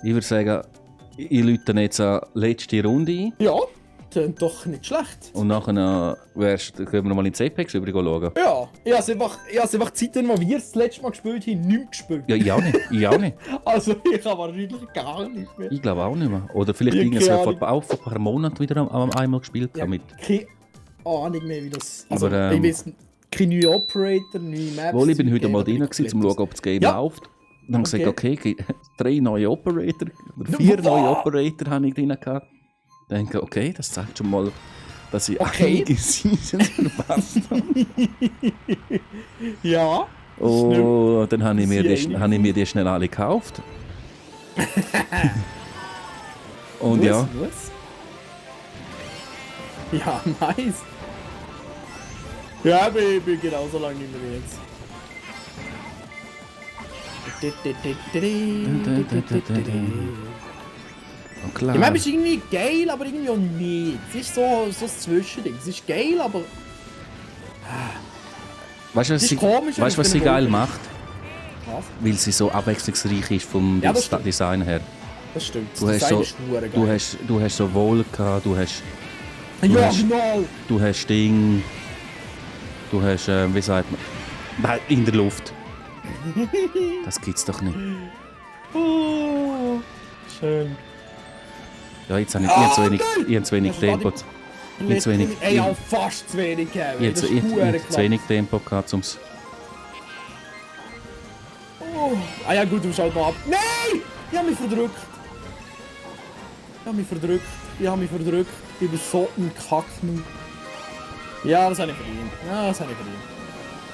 Ich würde sagen, ich läute jetzt eine letzte Runde ein. Ja, klingt doch nicht schlecht. Und nachher können wir noch mal in die Apex schauen. Ja, ich habe einfach die Zeit, wo wir das letzte Mal gespielt haben, nicht mehr gespielt. Ja, ich auch nicht. Ich auch nicht. Also ich habe wahrscheinlich gar nicht mehr. Ich glaube auch nicht mehr. Oder vielleicht Ja, ging es keine vor ein paar Monaten wieder einmal gespielt. Ja, Mit. keine Ahnung mehr, wie das... Also, Aber, ich weiß kein neuer Operator, neue Maps... Wohl, ich bin heute mal drin, um zu schauen, schauen, ob das Game Ja. läuft. Dann habe ich gesagt, Okay. okay, 3 neue Operator, oder 4 neue Operator habe ich drin gehabt. Dann denke ich, okay, das zeigt schon mal, dass ich Okay. einige Seasons verpasst habe. Ja. Oh, dann habe ich mir Das sind einige. die schnell alle gekauft. Und ja, Was? Ja, nice. Ja, ich bin genauso lange nicht mehr jetzt. oh, klar. Die Map ist irgendwie geil, aber irgendwie auch nicht. Es ist so ein Zwischending. Es ist geil, aber... Weißt du, was ist sie, komisch, aber weißt, ich was sie bin geil wohl- macht? Was? Weil sie so abwechslungsreich ist vom Ja, das stimmt. Design her. Das stimmt. Das Du hast, Design so, ist verdammt geil. du hast so Volca, du hast Ja, hast- genau. Du hast Ding. Du hast, wie sagt man? Nein, in der Luft. Das gibt's doch nicht. Oh, schön. Ja, jetzt habe ich zu wenig Das Tempo. war Ich habe zu wenig, Ey, ich habe fast zu wenig gegeben. ich Das habe ist zu verdammt wenig Tempo gehabt, um's. Oh. Ah ja gut, du schaust mal ab. Nein! Ich habe mich verdrückt. Ich bin so ein Kacknu. Ja, das habe ich verdient.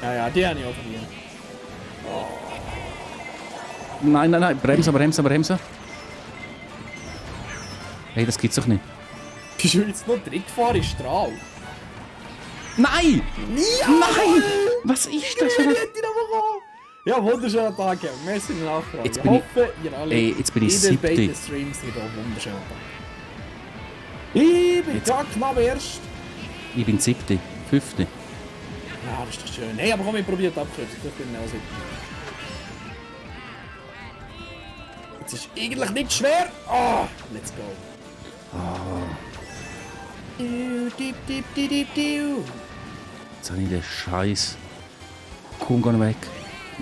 Ja, die habe ich auch verdient. Nein, bremsen. Hey, das gibt's doch nicht. Bist du jetzt noch dritt gefahren in Strahl? Nein! Ja! Nein! Was ist das für ein... Ja, wunderschönen Tag, ja. Merci für die Nachfrage. Jetzt Ich bin ich- hoffe, ihr alle Ey, jetzt bin ich in den 7. beiden Streams sind auch wunderschönen Tag. Ich bin Jetzt- gerade knapp erst. Ich bin 7. 5. Ja, das ist doch schön. Hey, aber komm, ich probiere die Abkürzung. Ich bin auch 7. Jetzt ist eigentlich nicht schwer. Ah, let's go. Jetzt habe ich den Scheiß. Komm, geh weg.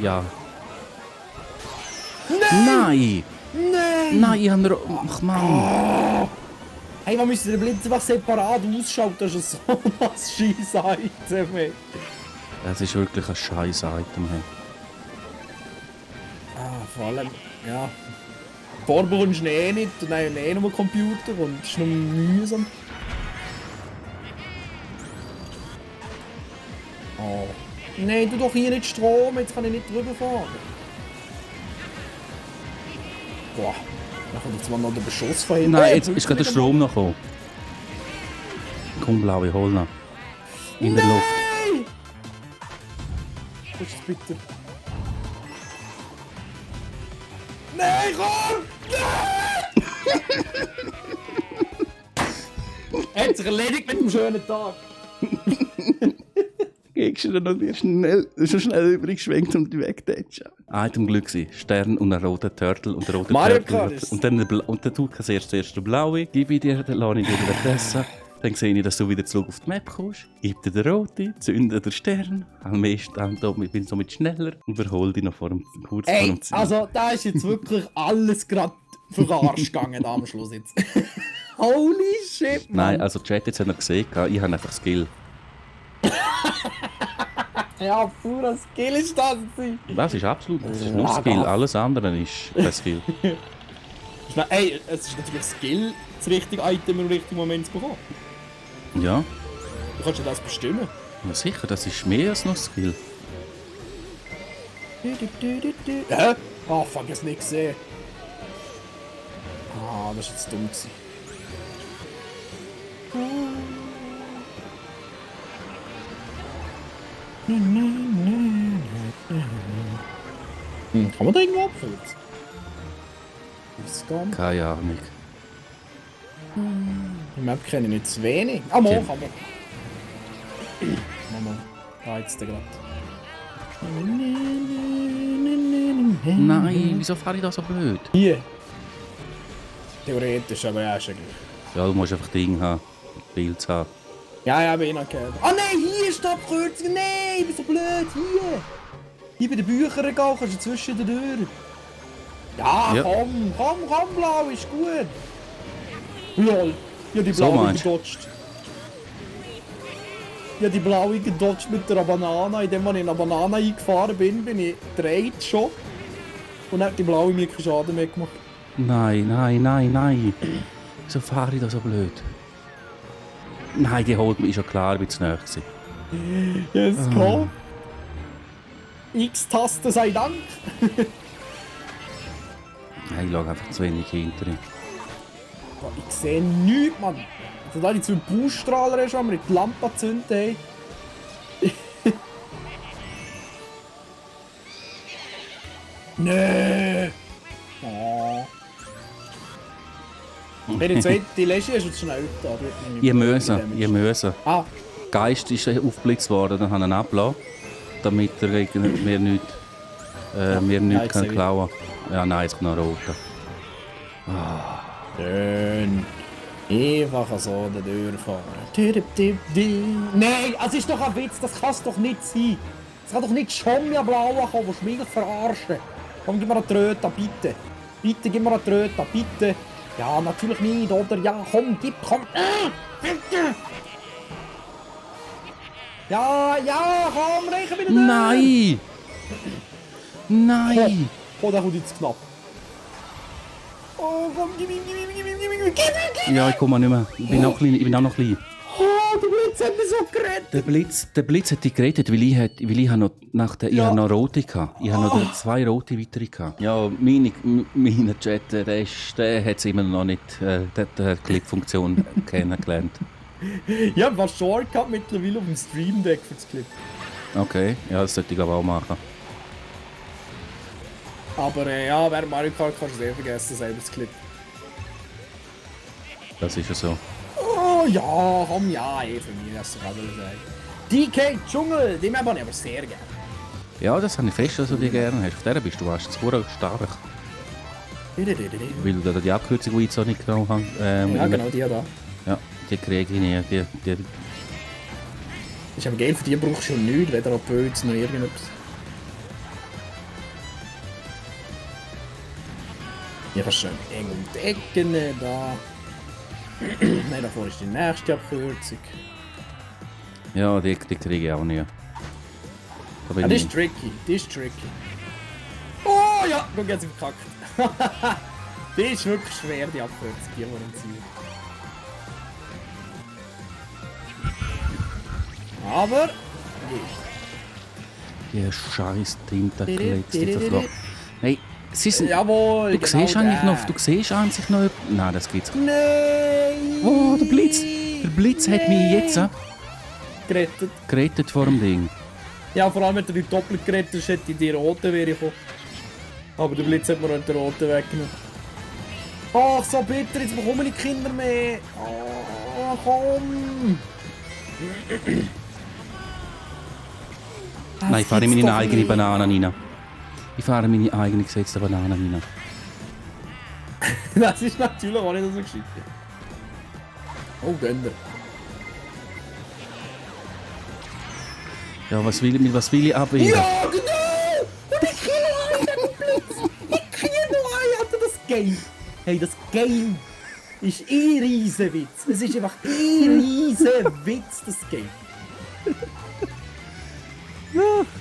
Ja. Nein! Nein! Nein, ich habe... Ach Mann! Hey, man müsste den Blitz einfach separat ausschalten. Das ist so ein scheiß Item, ey. Das ist wirklich ein scheiß Item. Hey. Ah, vor allem, ja. Vorbekommst du ihn eh nicht und dann eh noch einen Computer und es ist noch mühsam. Oh. Nein, du doch hier nicht Strom, jetzt kann ich nicht drüber fahren. Boah, da kommt jetzt mal noch der Beschuss von hinten. Nein, jetzt ist gerade der Strom noch gekommen. Komm, Blaue, hol noch. In der Luft. Nein! Das ist bitter. Nein, komm! Nein! Hat sich erledigt mit dem schönen Tag. Gehst du dann noch schnell übergeschwenkt und wegtätschen. Item Glück gewesen. Stern und ein roter Turtle und ein roter Mario Turtle. Kart ist- Und dann tut als erstes der blaue. Gebe ich dir, dann lasse ich dir wieder fressen. Dann sehe ich, dass du wieder zurück auf die Map kommst. Gib dir den roten, zünde den Stern. Am meisten ich bin somit schneller und überhole dich noch kurz vor Ey, dem Ziel. also da ist jetzt wirklich alles gerade für den Arsch gegangen am Schluss jetzt. Holy shit, Mann. Nein, also Chat jetzt hat noch gesehen, ich habe einfach Skill. Ja, purer Skill ist das gewesen. Das ist absolut, das ist nur Ja, Skill. doch. Alles andere ist kein Skill. Ey, es ist natürlich Skill, das richtige Item im richtigen Moment zu bekommen. Ja, Du kannst ja das bestimmen. ja sicher, das ist mehr als nur Skill. Hä? Ah, fuck, ich hab's nicht gesehen. Ah, das ist jetzt dumm gewesen. Kann man da irgendwo abkürzen? Das geht. Keine Ahnung. Die Map kenne ich nicht zu wenig. Ah, mal, kann man. Mama, da jetzt gerade. Nein, wieso fahre ich da so blöd? Hier. Theoretisch, aber ja, ist ja gleich. Ja, du musst einfach Ding haben. Bild haben. Ja, bin ich noch gehört. Ah nein, hier ist die Abkürzung. Nein, ich bin so blöd. Hier. Hier bei den Büchern kannst du zwischen den Türen. Ja, Ja. komm, Blau, ist gut. Lol, ich hab die So Blaue meinst du? gedodged. Ich hab die Blaue gedodged mit einer Banane. Indem ich in eine Banane eingefahren bin, bin ich gedreht schon. Und dann hat die Blaue mir keinen Schaden mehr gemacht. Nein. Wieso fahre ich da so blöd? Nein, die holt mich schon klar, wie zu nahe gewesen. Yes, komm. X-Taste sei Dank. Nein, ich lag einfach zu wenig hinter ihm. Boah, ich sehe nichts, Mann. Also da die zwei Baustrahler hast, wenn wir die Lampe gezündet haben. Nee. Oh. Wenn ich zweite die Lesche ist, ist es schnell da. Ich müssen. Ah, Geist ist aufgeblitzt worden, dann haben wir ihn abgelassen, damit er gegen mir nichts jetzt kann sehe ich. klauen kann. Ja, nein, jetzt kommt noch roter. schön. Einfach so den Tür fahren. Nein, es ist doch ein Witz, das kann es doch nicht sein. Es kann doch nicht schon mehr Blaue kommen, die mich verarschen. Komm, gib mir eine Tröte, bitte. Bitte, gib mir eine Tröte, bitte. Ja, natürlich nicht, oder? Ja, komm, gib, komm. Bitte. Ja, komm, reichen wieder durch. Nein! Nein! Oh, der kommt jetzt knapp. Oh, komm, gib ihm. Ja, ich komme nicht mehr. Ich bin auch noch klein. Oh, der Blitz hat mich so gerettet. Der Blitz hat dich gerettet, weil ich habe noch rote gehabt. Ich habe noch 2 rote weitere gehabt. Ja, meine Chat, der hat immer noch nicht die Clip-Funktion kennengelernt. Ich habe fast Shortcut mittlerweile auf dem Stream Deck für das Clip. Okay, ja, das sollte ich glaube auch machen. Aber ja, während Mario Kart kannst du sehr vergessen, selber das Clip. Das ist ja so. Oh ja, komm ja, für mich, das kann ich sagen. DK Dschungel, den habe ich aber sehr gerne. Ja, das habe ich fest, dass du die gerne hast. Auf der bist du fast zu stark. Weil du da die Abkürzung, die ich so nicht genommen habe. Ja, genau, die da. Ja, die kriege ich nie. Die Ich habe Geld für die brauchst du schon nichts, weder an Pilz noch irgendetwas. Ich habe schon eng um die Ecken da. Nein, davor ist die nächste Abkürzung. ja, die kriege ich auch nie. Da bin Ja, die ich- ist tricky, die ist tricky. Oh ja, guck, jetzt verkackt. Die ist wirklich schwer, die Abkürzung, die wir im Ziel. Aber, Die scheiß Tentakel jetzt verflogen. Hey, sie sind... jawohl, Du siehst genau eigentlich der. noch... Du siehst an sich noch... Nein, das geht's nicht. Nein! Oh, der Blitz! Der Blitz hat mich jetzt Gerettet. gerettet vor dem Ding. Ja, vor allem, wenn du die doppelt gerettet hast, hätte ich die rote wäre gekommen. Aber der Blitz hat mir auch den roten weggenommen. Ach, so bitter, jetzt bekommen die Kinder mehr. Oh, komm! Nein, ich fahre gibt's meine doch eigene nicht. Banane rein. Ich fahre meine eigene gesetzte Banane rein. Das ist natürlich auch nicht so geschickt. Oh, Gönner. Ja, was will ich abwägen? Ja, genau! Und ich kill noch einen, der Blitz! Ich kill noch einen, Alter, das Game! Hey, das Game ist ein Riesenwitz. Es ist einfach ein Riesenwitz, das Game.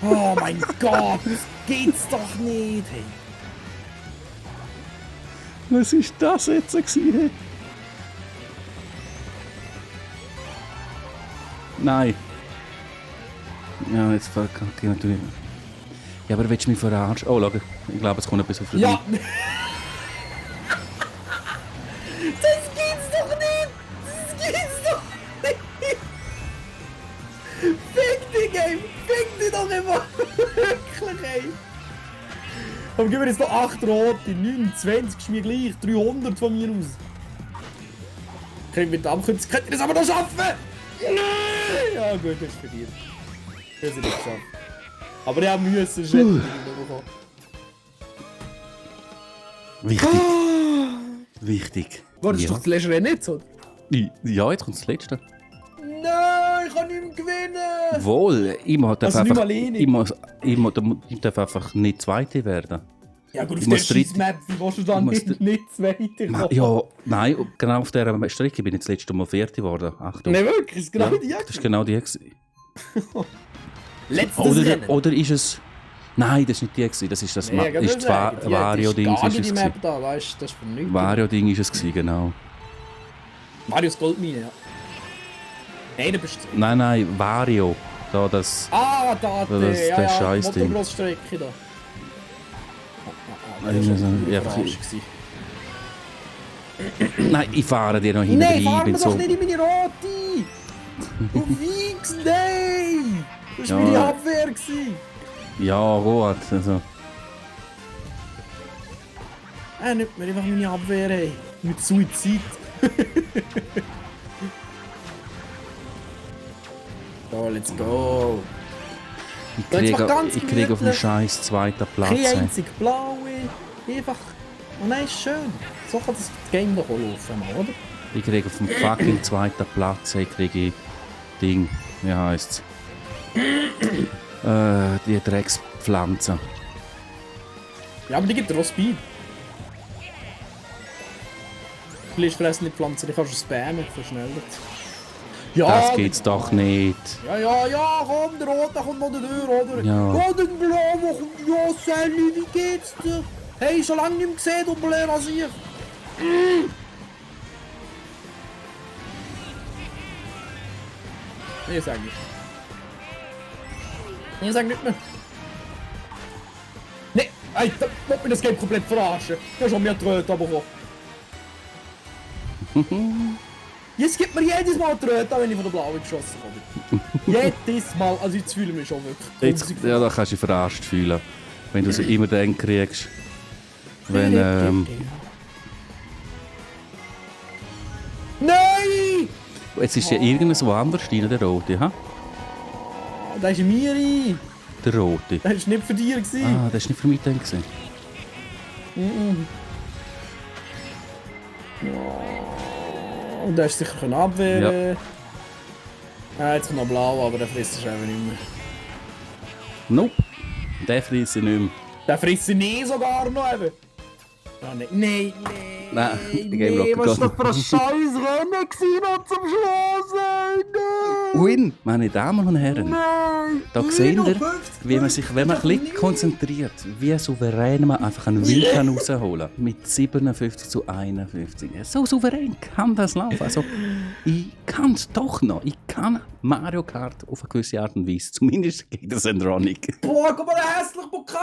Oh mein Gott, das geht's doch nicht, hey. Was ist das jetzt gewesen? Nein. Ja, jetzt verkacke ich natürlich. Ja, aber willst du mich verarschen? Oh, schau, ich glaube, es kommt etwas auf den Ja! Das geht's doch nicht! Das geht's doch nicht! Fick dich, ey! Fick dich doch immer! Wirklich, ey! Aber gib mir jetzt noch 8 rote, 29 ist mir gleich, 300 von mir aus. Okay, mit der Abkürzung könnt ihr das aber noch schaffen! Nein! Ja gut, das ist verdient. Wir sind nicht geschafft. Aber ja, müssen schon bekommen. Wichtig. Wichtig. War das ja. doch das letzte Rennen nicht so? Ja, jetzt kommt das Letzte. Nein, ich kann nicht mehr gewinnen! Wohl, ich darf Also nicht einfach, alleine. ich darf einfach nicht Zweite werden. Ja gut, auf Ich der muss dritte- Scheiss-Map, wie willst du dann ich muss nicht weiterkommen? Ja, nein, genau auf dieser Strecke bin ich das letzte Mal Vierte geworden. Achtung. Nein, wirklich, ist genau Ja, die das ist genau die. gewesen. Letztes Rennen. Oder ist es... Nein, das ist nicht die. Gewesen. Das ist das, Nee, ich ist das sagen, die Vario-Ding. ist gar Ist nicht es die gewesen. Map da, weißt du, das ist von nichts. Vario-Ding ist es gewesen, genau. Marius Goldmine, ja. Nein, du bist... Nein, Vario. Da, das... Ah, da, das- ja, der ja, die Scheißding. Motocross-Strecke da. Nein, Das also, war eine einfach- Verarsche gewesen. Nein, ich fahre dir noch Nein, hinterher. fahr mir bin doch so... nicht in meine Rote! Du Wichs, nein! Das war Ja. meine Abwehr. Gewesen. Ja, gut. Also, Nicht mehr einfach meine Abwehr, ey. Mit Suizid. So, let's go. Jetzt mach ganz ich kriege auf den gemütlich. Scheiß zweiten Platz. Kein ey. einzig blaue. Einfach... Oh nein, ist schön. So kann das Game doch auch laufen, mal, oder? Ich kriege auf dem fucking zweiten Platz, ich kriege Ding, wie heisst's? Die Dreckspflanze. Ja, aber die gibt dir auch Speed. Du lässt fressen die Pflanzen, die kannst du spammen, verschnellert. Ja, Das geht's doch nicht. Ja, komm, der Rote kommt noch durch, oder? Ja. Oh, der Blaue kommt, ja, Sally, wie geht's dir? Hey, schon lange nicht mehr gesehen, du blöd was ich. Nee, sag nicht. Nee, sag nicht mehr. Nee, Alter, wollt mir das Game komplett verarschen. Du hast schon mehr Tröte bekommen. Jetzt gibt mir jedes Mal Tröte, wenn ich von der Blauen geschossen habe. Jedes Mal, also jetzt fühle ich mich schon wirklich. Jetzt, ja, da kannst du dich verarscht fühlen. Wenn du so immer den kriegst. Wenn, Nein! jetzt ist ja irgendwas woanders rein, der Rote, ha? Oh, das ist Miri. Der Rote. Das war nicht für dich. Ah, das war nicht für mich dann gewesen. Und du hast sicher abwehren. Ah, jetzt kommt noch blau, aber der frisst es einfach nicht mehr. Nope. Den frisse ich nicht mehr. Der frisst sie nie sogar noch eben. Ah, nein. Nein, ich gebe Nee, was locker war das für ein scheiß Rennen gewesen noch zum Schluss? Ey, nein. Win, meine Damen und Herren. Nein. Da seht ihr, wie man sich, wenn man ein bisschen konzentriert, wie souverän man einfach einen Win kann rausholen kann. Mit 57:51. So souverän kann das laufen. Also, ich kann es doch noch. Ich kann Mario Kart auf eine gewisse Art und Weise. Zumindest gegen den Sandronic. Boah, guck mal, der hässliche Pokal